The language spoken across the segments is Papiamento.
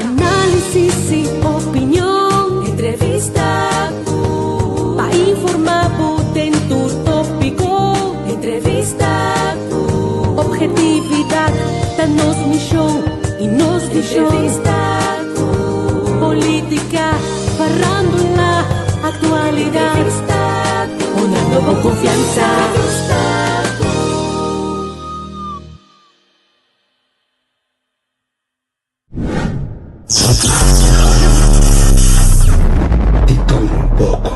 Análisis i opinion, entrevista ku pa informá bo den tur tópiko. Entrevista ku ophetividat ta nos mishon i nos vishon. Entrevista ku polítika, farándula, aktualidat. Entrevista ku honrando bo konfiansa. Entrevista ku. Di tur un poko.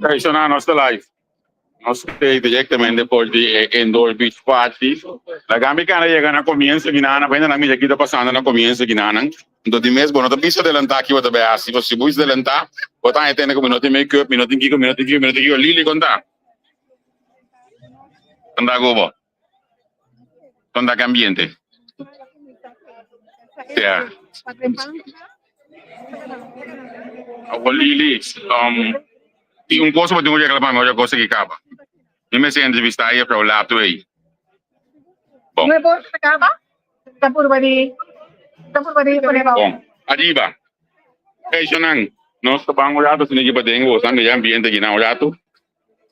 Tradicional nos ta live. Nos ta directamente for di e indoor beach party. Laga mi cana yega na comienzo ginanan, pa hende nan mira ki ta pasando na comienzo ginanan. Enton di mes bo no ta bisa adelanta ki bo ta bay haci, pasobra si bo bisa adelanta bo ta haña tende cu mi no tin make up, mi no tin kiko, mi no tin kiko, mi no tin kiko. Lily con ta? Con ta cu bo? Con ta ki ambiente? Ya. Awor Lily, um, tin un cosa bo tin cu regla pa mi, otro cosa ki caba. Mi mester entrevista juffrouw Lato ey. Bon. Bon, ariba. Ey, Shonan, nos ta ban un rato asina aki paden, bo san cu ya ambiente aki na un rato.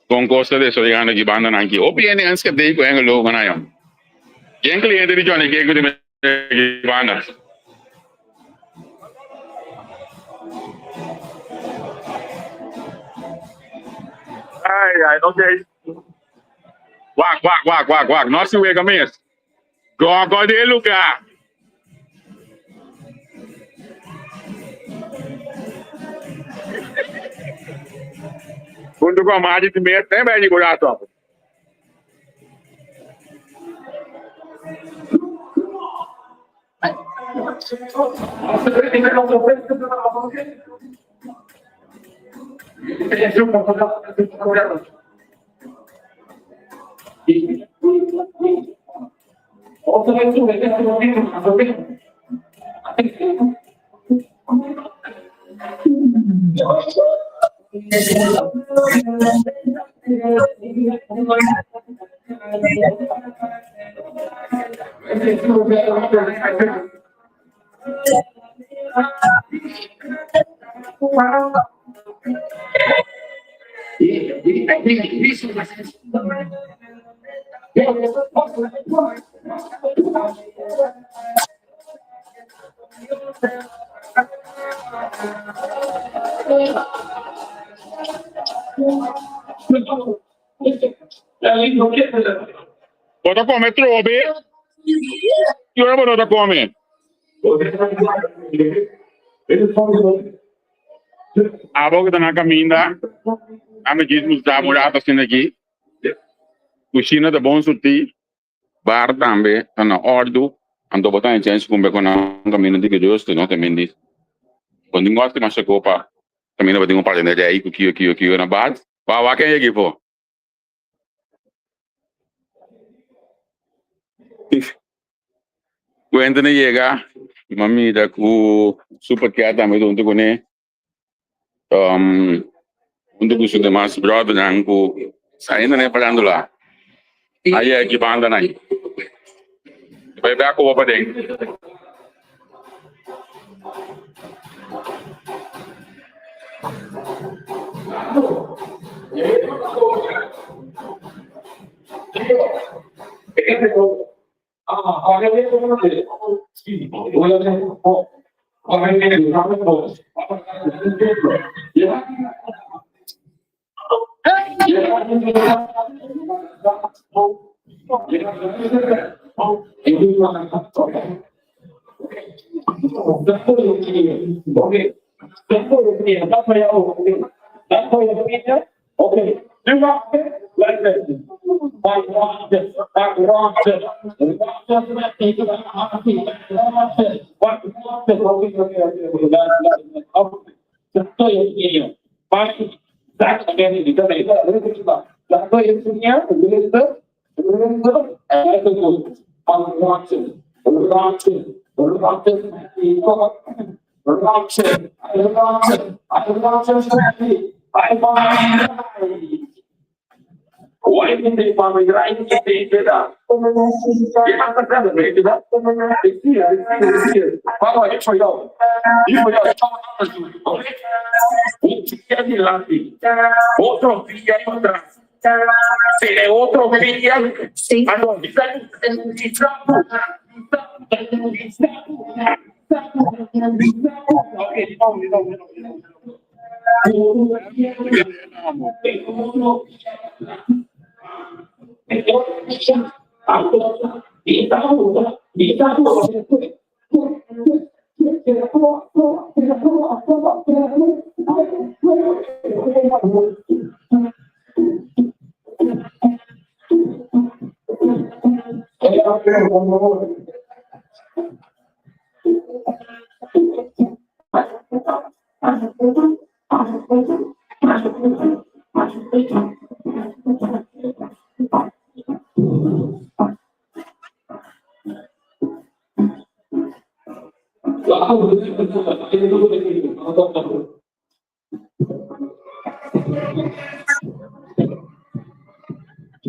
Con cos ta desoregando aki bandanan aki. Hopi hende an skeptei cu Hengelo gana yon. Ken cliente di Johnny Cake cu tin aki banda? Ay, ay, okay. Wak, wak, wak, wak, wak. No si wega mes. Gogo de lugar. Junto com a Mari de Meia, tem bem de buraco. Bo ta come trobe? Ki ora bo no ta come? Abo ku ta na kaminda, ami djis mustra bo un rato asina aki. Kushina ta bon surtí, bar tambe ta na òrdu, anto bo ta haña chèns kumbe ku nan kaminda di gerust, no ta mindi. Bo no tin gòs di masha kopa kaminda bo tin un parti na rei ku kiyo kiyo kiyo na bar. Wak wak ken yegi for? Cuenta na yega, mi a mira cu Super Cat tambe ta hunto cune, hunto cu su demas brothernan cu ainda na e parandula. A yega ki bandanan. Bai bek cu bo paden.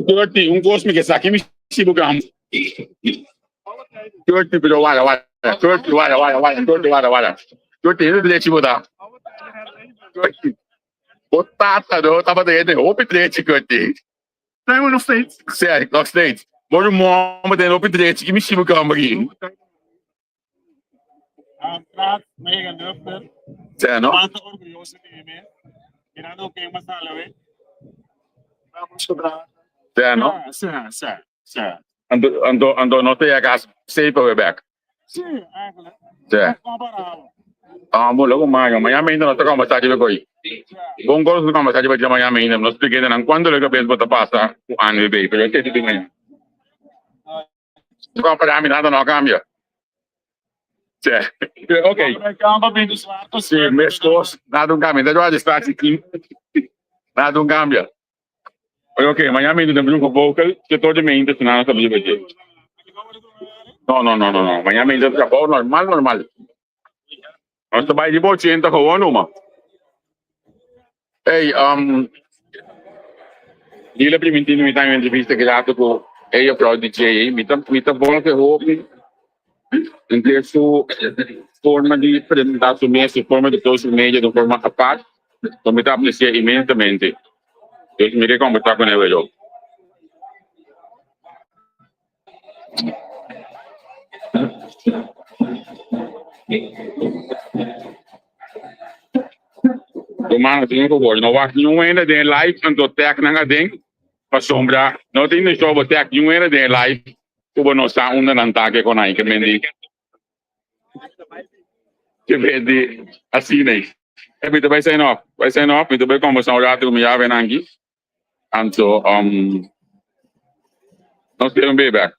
Dirty, un kos mi ke sa, ki mi si bo gam? Dirty, pero wara, wara. Dirty, wara, wara, wara. Dirty, wara, wara. Dirty, hende drechi bo ta. Dirty. Bo tata no tabata hende hopi drechi, Dirty. Zijn we nog steeds? Sè, nog steeds. Bo ruman bo ta hende hopi drechi, ki mi si bo gam aki? Tras, mega nuchter. Sè, no? Basta orguyoso di mi mes. Mirando ku ken sali awe. Sè, no? Sí, sí, sí. Anto, anto, anto no te yega safe awe bek. Sí, eigenlijk. Sè. Comparado. Ah, bo logo maña. Mañana ainda no ta conversar riba koi. Bon kos no conversar riba dje mañana ainda. No expliqué nan cuando lo que bo ta pasa ku ANWB, pero esei ta mañana. Compará mi nada no cambia. Sè. Ok. Sí, meskos, nada un cambia. Nada distractie team. Nada un cambia. Oye, ok, mañana mi den Brujo Vocal, que todo me intencionado sa riba dje. No, no, no, no, no. Mañana mi trabou normal, normal. Nos ta bai riba 80 gewoon numa. Hey, Dile primintino mi ta entrevista grato ku e juffrouw DJ. Mi ta volge hopi entre su forma di presenta su mes, su forma di social media, su forma apart. So mi ta aprecia inmensamente. Dus mi ke conversa con e yo. Ruman, tin ku hoor. No wak niun hende den live anto tag nan aden pasobra no tin den show bo tag niun hende den live ku bo no sa unda nan ta ke kon ai ke men di ke men di asina ei. E mi ta bai sign off, bai sign off, mi ta bai kombersa un rato ku mi yavenan aki. Anto nos ta un be bek.